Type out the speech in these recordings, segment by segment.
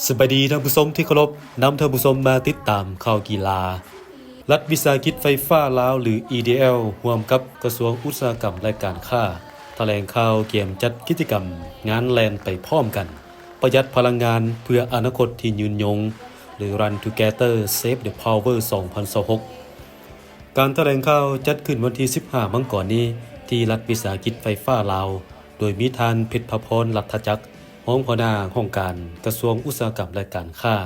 ສະບາຍດີທ່ານຜູ້ຊົມທີ່ເຄົາລົບ, ນຳທ່ານຜູ້ຊົມມາຕິດຕາມຂ່າວກິລາ. ລັດວິສາຫະກິດໄຟຟ້າລາວ ຫຼື ອີ ດີ ແອລ ຮ່ວມກັບກະຊວງອຸດສາຫະກຳ ແລະ ການຄ້າ ຖະແຫຼງຂ່າວກຽມຈັດກິດຈະກຳງານແລ່ນໄປພ້ອມກັນ ປະຢັດພະລັງງານເພື່ອອະນາຄົດທີ່ຍືນຍົງ ຫຼື Run Together Save the Power ສອງພັນຊາວຫົກ. ການຖະແຫຼງຂ່າວຈັດຂຶ້ນວັນທີສິບຫ້າ ມັງກອນນີ້ ທີ່ລັດວິສາຫະກິດໄຟຟ້າລາວ, ໂດຍມີທ່ານ ເພັດພະພອນ ລັດຖະຈັກ ຮອງຫົວໜ້າຫ້ອງການກະຊວງອຸດສາຫະກຳ ແລະ ການຄ້າ,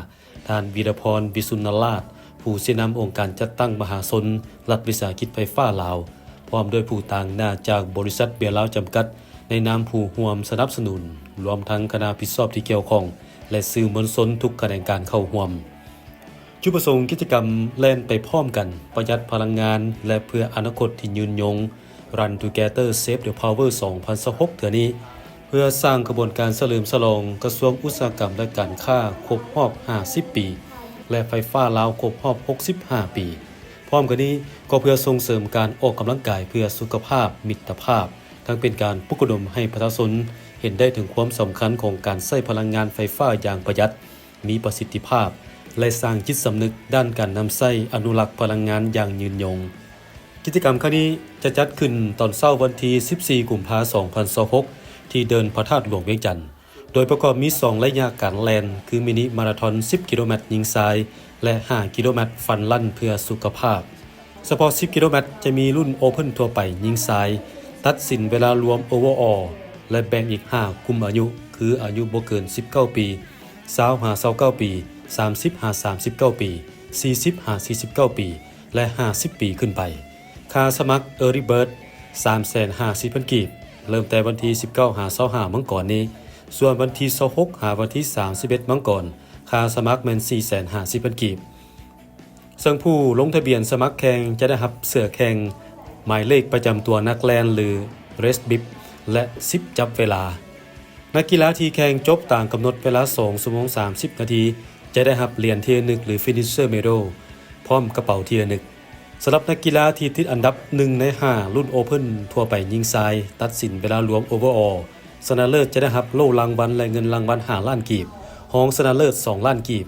ທ່ານ ວີລະພອນ ວິສຸນນະລາດ ຜູ້ຊີ້ນຳອົງການຈັດຕັ້ງມະຫາຊົນລັດວິສາຫະກິດໄຟຟ້າລາວ, ພ້ອມດ້ວຍຜູ້ຕາງໜ້າຈາກບໍລິສັດເບຍລາວຈຳກັດ ໃນນາມຜູ້ຮ່ວມສະໜັບສະໜູນ, ລວມທັງຄະນະຜິດຊອບທີ່ກ່ຽວຂ້ອງ ແລະ ສື່ມວນຊົນທຸກຂະແໜງການເຂົ້າຮ່ວມ. ຈຸດປະສົງກິດຈະກຳແລ່ນໄປພ້ອມກັນ ປະຢັດພະລັງງານ ແລະ ເພື່ອອະນາຄົດທີ່ຍືນຍົງ Run Together Save the Power ສອງພັນຊາວຫົກ ເທື່ອນີ້ ເພື່ອສ້າງຂະບວນການສະເຫຼີມສະຫຼອງກະຊວງອຸດສາຫະກຳ ແລະ ການຄ້າຄົບຮອບຫ້າສິບປີ ແລະ ໄຟຟ້າລາວຄົບຮອບຫົກສິບຫ້າປີ. ພ້ອມກັນນີ້ກໍເພື່ອສົ່ງເສີມການອອກກຳລັງກາຍເພື່ອສຸຂະພາບ, ມິດຕະພາບ, ທັງເປັນການປຸກລະດົມໃຫ້ປະຊາຊົນເຫັນໄດ້ເຖິງຄວາມສຳຄັນຂອງການໃຊ້ພະລັງງານໄຟຟ້າຢ່າງປະຢັດ, ມີປະສິດທິພາບ ແລະ ສ້າງຈິດສຳນຶກດ້ານການນຳໃຊ້ອະນຸລັກພະລັງງານຢ່າງຍືນຍົງ. ກິດຈະກຳຄັ້ງນີ້ຈະຈັດຂຶ້ນຕອນເຊົ້າວັນທີສິບສີ່ ກຸມພາ ສອງພັນຊາວຫົກ ທີ່ເດີ່ນພະທາດຫຼວງວຽງຈັນ, ໂດຍປະກອບມີສອງໄລຍະການແລ່ນ ຄືມິນິມາລາທອນສິບກິໂລແມັດຍິງຊາຍ ແລະ ຫ້າກິໂລແມັດຟັນຣັນເພື່ອສຸຂະພາບ. ສະເພາະສິບກິໂລແມັດຈະມີລຸ້ນໂອເພິນທົ່ວໄປຍິງຊາຍ, ຕັດສິນເວລາລວມ Overall ແລະ ແບ່ງອີກຫ້າກຸ່ມອາຍຸ ຄືອາຍຸບໍ່ເກີນສິບເກົ້າປີ, ຊາວຫາຊາວເກົ້າປີ, ສາມສິບຫາສາມສິບເກົ້າປີ, ສີ່ສິບຫາສີ່ສິບເກົ້າປີ ແລະ ຫ້າສິບປີຂຶ້ນໄປ. ຄ່າສະໝັກ Early Bird ສາມແສນຫ້າສິບພັນກີບ, ເລີ່ມແຕ່ວັນທີສິບເກົ້າຫາຊາວຫ້າ ມັງກອນນີ້, ສ່ວນວັນທີຊາວຫົກຫາວັນທີສາມສິບເອັດ ມັງກອນ, ຄ່າສະໝັກແມ່ນສີ່ແສນຫ້າສິບພັນກີບ. ເຊິ່ງຜູ້ລົງທະບຽນສະໝັກແຂ່ງຈະໄດ້ຮັບເສື້ອແຂ່ງ, ໝາຍເລກປະຈຳຕົວນັກແລ່ນ ຫຼື Race Bib ແລະ ຊິບຈັບເວລາ. ນັກກິລາທີ່ແຂ່ງຈົບຕາມກຳນົດເວລາສອງຊົ່ວໂມງສາມສິບນາທີ ຈະໄດ້ຮັບຫຼຽນທີ່ລະນຶກ ຫຼື Finisher Medal ພ້ອມກະເປົາທີ່ລະນຶກ. ສຳລັບນັກກິລາທີ່ຕິດອັນດັບໜຶ່ງໃນຫ້າລຸ້ນໂອເພິນທົ່ວໄປຍິງຊາຍ, ຕັດສິນເວລາລວມ Overall, ຊະນະເລີດຈະໄດ້ຮັບໂລ່ລາງວັນ ແລະ ເງິນລາງວັນຫ້າລ້ານກີບ, ຮອງຊະນະເລີດສອງລ້ານກີບ,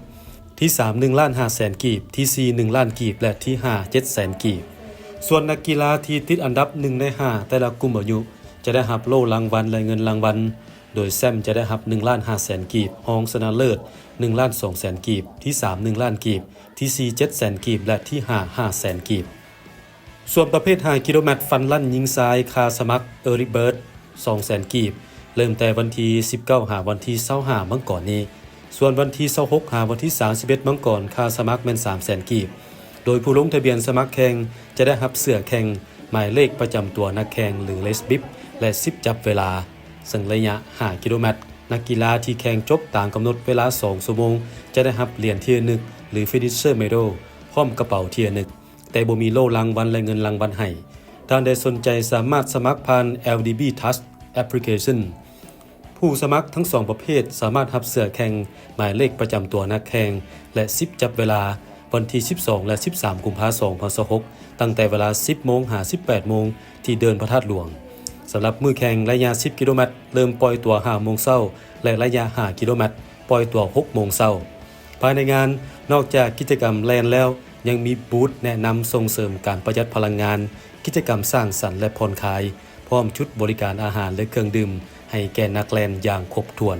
ທີສາມໜຶ່ງລ້ານຫ້າແສນກີບ, ທີສີ່ໜຶ່ງລ້ານກີບ ແລະ ທີຫ້າເຈັດແສນກີບ. ສ່ວນນັກກິລາທີ່ຕິດອັນດັບໜຶ່ງໃນຫ້າແຕ່ລະກຸ່ມອາຍຸ ຈະໄດ້ຮັບໂລ່ລາງວັນ ແລະ ເງິນລາງວັນ, ໂດຍແຊ້ມຈະໄດ້ຮັບໜຶ່ງລ້ານຫ້າແສນກີບ, ຮອງຊະນະເລີດໜຶ່ງລ້ານສອງແສນກີບ, ທີສາມໜຶ່ງລ້ານກີບ, ທີສີ່ເຈັດແສນກີບ ແລະ ທີຫ້າຫ້າແສນກີບ. ສ່ວນປະເພດຫ້າກິໂລແມັດຟັນຣັນຍິງຊາຍ, ຄ່າສະໝັກ Early Bird ສອງແສນກີບ, ເລີ່ມແຕ່ວັນທີສິບເກົ້າຫາວັນທີຊາວຫ້າມັງກອນນີ້. ສ່ວນວັນທີຊາວຫົກຫາວັນທີສາມສິບເອັດມັງກອນ, ຄ່າສະໝັກແມ່ນສາມແສນກີບ, ໂດຍຜູ້ລົງທະບຽນສະໝັກແຂ່ງຈະໄດ້ຮັບເສື້ອແຂ່ງ, ໝາຍເລກປະຈຳຕົວນັກແຂ່ງ ຫຼື Race Bib ແລະ ຊິບຈັບເວລາ. ເຊິ່ງໄລຍະຫ້າກິໂລແມັດ, ນັກກິລາທີ່ແຂ່ງຈົບຕາມກຳນົດເວລາສອງຊົ່ວໂມງ ຈະໄດ້ຮັບຫຼຽນທີ່ລະນຶກ ຫຼື Finisher Medal ພ້ອມກະເປົາທີ່ລະນຶກ, ແຕ່ບໍ່ມີໂລ່ລາງວັນ ແລະ ເງິນລາງວັນໃຫ້. ທ່ານໃດສົນໃຈສາມາດສະໝັກຜ່ານ ແອລດີບີ Touch Application. ຜູ້ສະໝັກທັງສອງປະເພດສາມາດຮັບເສື້ອແຂ່ງ, ໝາຍເລກປະຈຳຕົວນັກແຂ່ງ ແລະ ຊິບຈັບເວລາ ວັນທີສິບສອງ ແລະ ສິບສາມ ກຸມພາ ສອງພັນຊາວຫົກ ຕັ້ງແຕ່ເວລາສິບໂມງຫາສິບແປດໂມງ ທີ່ເດີ່ນພະທາດຫຼວງ. ສຳລັບມື້ແຂ່ງໄລຍະສິບກິໂລແມັດ ເລີ່ມປ່ອຍຕົວຫ້າໂມງເຊົ້າ ແລະ ໄລຍະຫ້າກິໂລແມັດປ່ອຍຕົວຫົກໂມງເຊົ້າ. ພາຍໃນງານ, ນອກຈາກກິດຈະກຳແລ່ນແລ້ວ, ຍັງມີບູດແນະນຳສົ່ງເສີມການປະຢັດພະລັງງານ, ກິດຈະກຳສ້າງສັນ ແລະ ຜ່ອນຄາຍ, ພ້ອມຈຸດບໍລິການອາຫານ ແລະ ເຄື່ອງດື່ມໃຫ້ແກ່ນັກແລ່ນຢ່າງຄົບຖ້ວນ.